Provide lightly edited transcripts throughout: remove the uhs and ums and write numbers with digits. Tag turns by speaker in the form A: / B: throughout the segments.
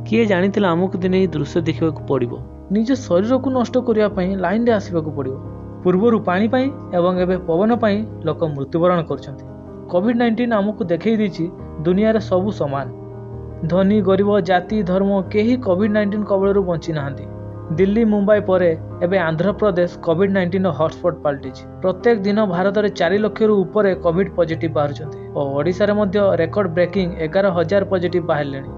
A: କିଏ ଜାଣିଥିଲା ଆମକୁ ଦିନେ ଏହି ଦୃଶ୍ୟ ଦେଖିବାକୁ ପଡ଼ିବ। ନିଜ ଶରୀରକୁ ନଷ୍ଟ କରିବା ପାଇଁ ଲାଇନରେ ଆସିବାକୁ ପଡ଼ିବ। ପୂର୍ବରୁ ପାଣି ପାଇଁ ଏବଂ ଏବେ ପବନ ପାଇଁ ଲୋକ ମୃତ୍ୟୁବରଣ କରୁଛନ୍ତି। କୋଭିଡ-19 ଆମକୁ ଦେଖେଇ ଦେଇଛି ଦୁନିଆରେ ସବୁ ସମାନ। ଧନୀ, ଗରିବ, ଜାତି, ଧର୍ମ କେହି କୋଭିଡ-19 କବଳରୁ ବଞ୍ଚି ନାହାନ୍ତି। ଦିଲ୍ଲୀ, ମୁମ୍ବାଇ ପରେ ଏବେ ଆନ୍ଧ୍ରପ୍ରଦେଶ କୋଭିଡ-19ର ହଟସ୍ପଟ୍ ପାଲଟିଛି। ପ୍ରତ୍ୟେକ ଦିନ ଭାରତରେ 4 ଲକ୍ଷରୁ ଉପରେ କୋଭିଡ ପଜିଟିଭ୍ ବାହାରୁଛନ୍ତି ଓ ଓଡ଼ିଶାରେ ମଧ୍ୟ ରେକର୍ଡ ବ୍ରେକିଂ 11,000 ପଜିଟିଭ୍ ବାହାରିଲେଣି।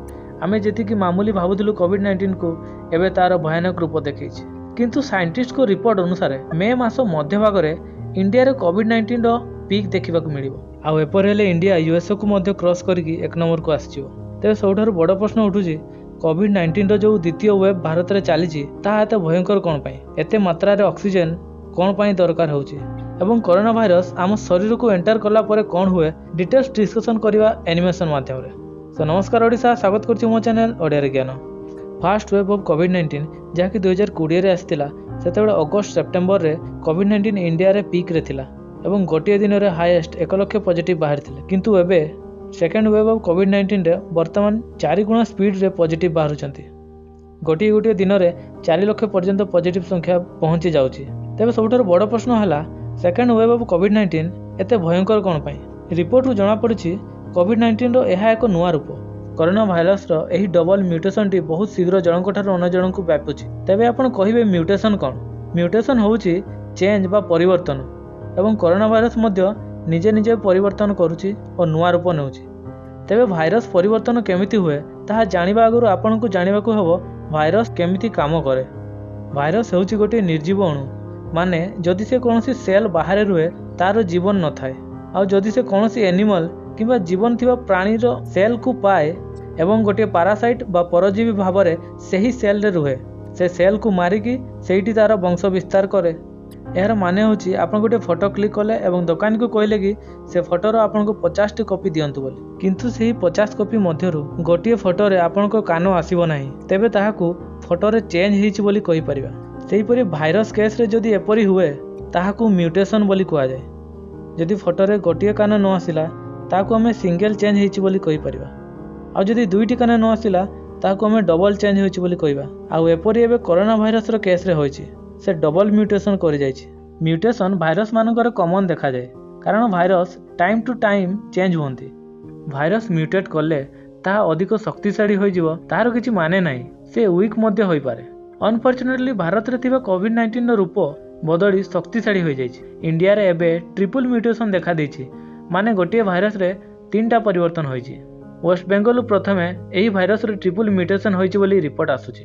A: ଆମେ ଯେତିକି ମାମୁଲି ଭାବୁଥିଲୁ କୋଭିଡ-19କୁ, ଏବେ ତାର ଭୟାନକ ରୂପ ଦେଖେଇଛି। କିନ୍ତୁ ସାଇଣ୍ଟିଷ୍ଟଙ୍କ ରିପୋର୍ଟ ଅନୁସାରେ ମେ ମାସ ମଧ୍ୟଭାଗରେ ଇଣ୍ଡିଆରେ କୋଭିଡ-19ର ପିକ୍ ଦେଖିବାକୁ ମିଳିବ। ଆଉ ଏପରି ହେଲେ ଇଣ୍ଡିଆ ୟୁଏସ୍ଏକୁ ମଧ୍ୟ କ୍ରସ୍ କରିକି 1 ନମ୍ବରକୁ ଆସିଯିବ। ତେବେ ସବୁଠାରୁ ବଡ଼ ପ୍ରଶ୍ନ ଉଠୁଛି, କୋଭିଡ-19ର ଯେଉଁ ଦ୍ୱିତୀୟ ୱେଭ୍ ଭାରତରେ ଚାଲିଛି ତାହା ଏତେ ଭୟଙ୍କର କ'ଣ ପାଇଁ? ଏତେ ମାତ୍ରାରେ ଅକ୍ସିଜେନ୍ କ'ଣ ପାଇଁ ଦରକାର ହେଉଛି? ଏବଂ କରୋନା ଭାଇରସ୍ ଆମ ଶରୀରକୁ ଏଣ୍ଟର କଲା ପରେ କ'ଣ ହୁଏ, ଡିଟେଲ୍ସ ଡିସ୍କସନ୍ କରିବା ଆନିମେସନ୍ ମାଧ୍ୟମରେ। ସୋ ନମସ୍କାର ଓଡ଼ିଶା, ସ୍ୱାଗତ କରୁଛି ମୋ ଚ୍ୟାନେଲ୍ ଓଡ଼ିଆରେ ଜ୍ଞାନ। ଫାଷ୍ଟ ୱେଭ୍ ଅଫ୍ କୋଭିଡ-19 ଯାହାକି 2020ରେ ଆସିଥିଲା, ସେତେବେଳେ ଅଗଷ୍ଟ ସେପ୍ଟେମ୍ବରରେ କୋଭିଡ-19 ଇଣ୍ଡିଆରେ ପିକ୍ରେ ଥିଲା ଏବଂ ଗୋଟିଏ ଦିନରେ ହାଇଏଷ୍ଟ 1 ଲକ୍ଷ ପଜିଟିଭ୍ ବାହାରିଥିଲେ। କିନ୍ତୁ ଏବେ ସେକେଣ୍ଡ ୱେଭ୍ ଅଫ୍ କୋଭିଡ-19ରେ ବର୍ତ୍ତମାନ 4 ଗୁଣା ସ୍ପିଡ୍ରେ ପଜିଟିଭ୍ ବାହାରୁଛନ୍ତି। ଗୋଟିଏ ଗୋଟିଏ ଦିନରେ 4 ଲକ୍ଷ ପର୍ଯ୍ୟନ୍ତ ପଜିଟିଭ୍ ସଂଖ୍ୟା ପହଞ୍ଚି ଯାଉଛି। ତେବେ ସବୁଠାରୁ ବଡ଼ ପ୍ରଶ୍ନ ହେଲା, ସେକେଣ୍ଡ ୱେଭ୍ ଅଫ୍ କୋଭିଡ-19 ଏତେ ଭୟଙ୍କର କ'ଣ ପାଇଁ? ରିପୋର୍ଟରୁ ଜଣାପଡ଼ିଛି କୋଭିଡ-19ର ଏହା ଏକ ନୂଆ ରୂପ। କରୋନା ଭାଇରସର ଏହି ଡବଲ ମ୍ୟୁଟେସନଟି ବହୁତ ଶୀଘ୍ର ଜଣଙ୍କଠାରୁ ଅନ୍ୟ ଜଣଙ୍କୁ ବ୍ୟାପୁଛି। ତେବେ ଆପଣ କହିବେ ମ୍ୟୁଟେସନ କ'ଣ? ମ୍ୟୁଟେସନ ହେଉଛି ଚେଞ୍ଜ ବା ପରିବର୍ତ୍ତନ, ଏବଂ କରୋନା ଭାଇରସ ମଧ୍ୟ ନିଜେ ନିଜେ ପରିବର୍ତ୍ତନ କରୁଛି ଓ ନୂଆ ରୂପ ନେଉଛି। ତେବେ ଭାଇରସ ପରିବର୍ତ୍ତନ କେମିତି ହୁଏ ତାହା ଜାଣିବା ଆଗରୁ ଆପଣଙ୍କୁ ଜାଣିବାକୁ ହେବ ଭାଇରସ କେମିତି କାମ କରେ। ଭାଇରସ ହେଉଛି ଗୋଟିଏ ନିର୍ଜୀବ ଅଣୁ, ମାନେ ଯଦି ସେ କୌଣସି ସେଲ୍ ବାହାରେ ରୁହେ ତାର ଜୀବନ ନଥାଏ, ଆଉ ଯଦି ସେ କୌଣସି ଆନିମଲ୍ କିମ୍ବା ଜୀବନ ଥିବା ପ୍ରାଣୀର ସେଲ୍କୁ ପାଏ ଏବଂ ଗୋଟିଏ ପାରାସାଇଟ୍ ବା ପରଜୀବୀ ଭାବରେ ସେହି ସେଲ୍ରେ ରୁହେ, ସେ ସେଲ୍କୁ ମାରିକି ସେଇଠି ତାର ବଂଶ ବିସ୍ତାର କରେ। ଏହାର ମାନେ ହେଉଛି ଆପଣ ଗୋଟିଏ ଫଟୋ କ୍ଲିକ୍ କଲେ ଏବଂ ଦୋକାନୀକୁ କହିଲେ କି ସେ ଫଟୋର ଆପଣଙ୍କୁ 50ଟି କପି ଦିଅନ୍ତୁ ବୋଲି, କିନ୍ତୁ ସେହି 50 କପି ମଧ୍ୟରୁ ଗୋଟିଏ ଫଟୋରେ ଆପଣଙ୍କ କାନ ଆସିବ ନାହିଁ, ତେବେ ତାହାକୁ ଫଟୋରେ ଚେଞ୍ଜ ହେଇଛି ବୋଲି କହିପାରିବା। ସେହିପରି ଭାଇରସ କେସ୍ରେ ଯଦି ଏପରି ହୁଏ ତାହାକୁ ମ୍ୟୁଟେସନ୍ ବୋଲି କୁହାଯାଏ। ଯଦି ଫଟୋରେ ଗୋଟିଏ କାନ ନ ଆସିଲା ତାହାକୁ ଆମେ ସିଙ୍ଗଲ ଚେଞ୍ଜ ହେଇଛି ବୋଲି କହିପାରିବା, ଆଉ ଯଦି 2ଟି କାନ ନ ଆସିଲା ତାହାକୁ ଆମେ ଡବଲ ଚେଞ୍ଜ ହୋଇଛି ବୋଲି କହିବା। ଆଉ ଏପରି ଏବେ କରୋନା ଭାଇରସର କେସ୍ରେ ହୋଇଛି, ସେ ଡବଲ ମ୍ୟୁଟେସନ୍ କରିଯାଇଛି। ମ୍ୟୁଟେସନ୍ ଭାଇରସ ମାନଙ୍କରେ କମନ୍ ଦେଖାଯାଏ, କାରଣ virus time to time change ହୁଅନ୍ତି। ଭାଇରସ ମ୍ୟୁଟେଟ୍ କଲେ ତାହା ଅଧିକ ଶକ୍ତିଶାଳୀ ହୋଇଯିବ ତାହାର କିଛି ମାନେ ନାହିଁ, ସେ ୱିକ୍ ମଧ୍ୟ ହୋଇପାରେ। ଅନଫର୍ଚୁନେଟଲି ଭାରତରେ ଥିବା କୋଭିଡ-19ର ରୂପ ବଦଳି ଶକ୍ତିଶାଳୀ ହୋଇଯାଇଛି। ଇଣ୍ଡିଆରେ ଏବେ ଟ୍ରିପୁଲ୍ ମ୍ୟୁଟେସନ୍ ଦେଖାଦେଇଛି, ମାନେ ଗୋଟିଏ ଭାଇରସରେ 3ଟା ପରିବର୍ତ୍ତନ ହୋଇଛି। ୱେଷ୍ଟବେଙ୍ଗଲରୁ ପ୍ରଥମେ ଏହି ଭାଇରସର ଟ୍ରିପୁଲ୍ ମ୍ୟୁଟେସନ୍ ହୋଇଛି ବୋଲି ରିପୋର୍ଟ ଆସୁଛି।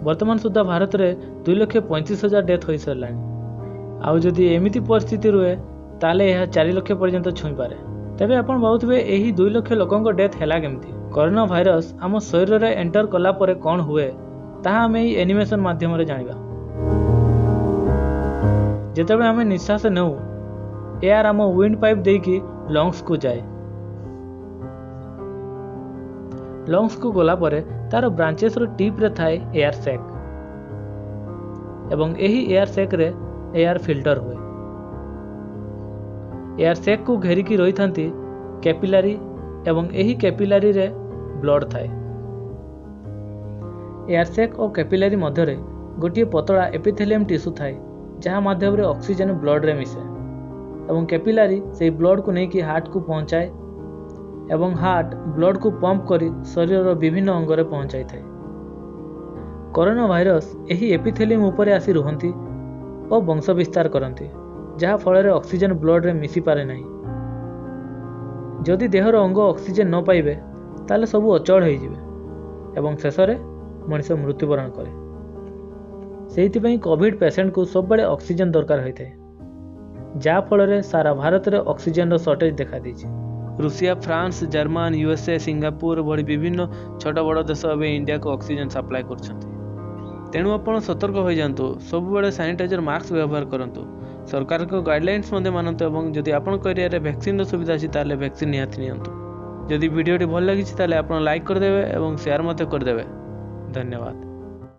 A: ବର୍ତ୍ତମାନ ସୁଦ୍ଧା ଭାରତରେ 2,35,000 ଡେଥ୍ ହୋଇସାରିଲାଣି। ଆଉ ଯଦି ଏମିତି ପରିସ୍ଥିତି ରୁହେ ତାହେଲେ ଏହା 4 ଲକ୍ଷ ପର୍ଯ୍ୟନ୍ତ ଛୁଇଁପାରେ। ତେବେ ଆପଣ ଭାବୁଥିବେ ଏହି 2 ଲକ୍ଷ ଲୋକଙ୍କ ଡେଥ୍ ହେଲା କେମିତି? କରୋନା ଭାଇରସ ଆମ ଶରୀରରେ ଏଣ୍ଟର କଲା ପରେ କ'ଣ ହୁଏ ତାହା ଆମେ ଏହି ଆନିମେସନ୍ ମାଧ୍ୟମରେ ଜାଣିବା। ଯେତେବେଳେ ଆମେ ନିଶ୍ୱାସ ନେଉ, ଏୟାର ଆମ ୱିଣ୍ଡ ପାଇପ୍ ଦେଇକି ଲଙ୍ଗସକୁ ଯାଏ। ଲଙ୍ଗସକୁ ଗଲା ପରେ ତାର ବ୍ରାଞ୍ଚେସର ଟିପ୍ରେ ଥାଏ ଏୟାର ସ୍ୟାକ୍, ଏବଂ ଏହି ଏୟାର ସ୍ୟାକ୍ରେ ଏୟାର ଫିଲ୍ଟର ହୁଏ। ଏୟାର ସ୍ୟାକ୍କୁ ଘେରିକି ରହିଥାନ୍ତି କ୍ୟାପିଲାରି, ଏବଂ ଏହି କ୍ୟାପିଲାରିରେ ବ୍ଲଡ୍ ଥାଏ। ଏୟାର ସ୍ୟାକ୍ ଓ କ୍ୟାପିଲାରି ମଧ୍ୟରେ ଗୋଟିଏ ପତଳା ଏପିଥେଲିୟମ୍ ଟିସ୍ୟୁ ଥାଏ, ଯାହା ମାଧ୍ୟମରେ ଅକ୍ସିଜେନ୍ ବ୍ଲଡ୍ରେ ମିଶେ, ଏବଂ କ୍ୟାପିଲାରି ସେହି ବ୍ଲଡ୍କୁ ନେଇକି ହାର୍ଟକୁ ପହଞ୍ଚାଏ ଏବଂ ହାର୍ଟ ବ୍ଲଡ୍କୁ ପମ୍ପ କରି ଶରୀରର ବିଭିନ୍ନ ଅଙ୍ଗରେ ପହଞ୍ଚାଇଥାଏ। କରୋନା ଭାଇରସ ଏହି ଏପିଥେଲିୟମ୍ ଉପରେ ଆସି ରୁହନ୍ତି ଓ ବଂଶ ବିସ୍ତାର କରନ୍ତି, ଯାହାଫଳରେ ଅକ୍ସିଜେନ୍ ବ୍ଲଡ୍ରେ ମିଶିପାରେ ନାହିଁ। ଯଦି ଦେହର ଅଙ୍ଗ ଅକ୍ସିଜେନ୍ ନ ପାଇବେ ତାହେଲେ ସବୁ ଅଚଳ ହୋଇଯିବେ ଏବଂ ଶେଷରେ ମଣିଷ ମୃତ୍ୟୁବରଣ କରେ। ସେଇଥିପାଇଁ କୋଭିଡ ପେସେଣ୍ଟକୁ ସବୁବେଳେ ଅକ୍ସିଜେନ୍ ଦରକାର ହୋଇଥାଏ, ଯାହାଫଳରେ ସାରା ଭାରତରେ ଅକ୍ସିଜେନ୍ର ସର୍ଟେଜ୍ ଦେଖାଦେଇଛି। Russia, France, German, USA, Singapore ଭଳି ବିଭିନ୍ନ ଛୋଟ ବଡ଼ ଦେଶ ଏବେ ଇଣ୍ଡିଆକୁ ଅକ୍ସିଜେନ୍ ସପ୍ଲାଏ କରୁଛନ୍ତି। ତେଣୁ ଆପଣ ସତର୍କ ହୋଇଯାଆନ୍ତୁ, ସବୁବେଳେ ସାନିଟାଇଜର, ମାସ୍କ ବ୍ୟବହାର କରନ୍ତୁ, ସରକାରଙ୍କ ଗାଇଡ଼ଲାଇନ୍ସ ମଧ୍ୟ ମାନନ୍ତୁ, ଏବଂ ଯଦି ଆପଣଙ୍କ ଏରିଆରେ ଭ୍ୟାକ୍ସିନ୍ର ସୁବିଧା ଅଛି ତାହେଲେ ଭ୍ୟାକ୍ସିନ୍ ନିହାତି ନିଅନ୍ତୁ। ଯଦି ଭିଡ଼ିଓଟି ଭଲ ଲାଗିଛି ତାହେଲେ ଆପଣ ଲାଇକ୍ କରିଦେବେ ଏବଂ ସେୟାର ମଧ୍ୟ କରିଦେବେ। ଧନ୍ୟବାଦ।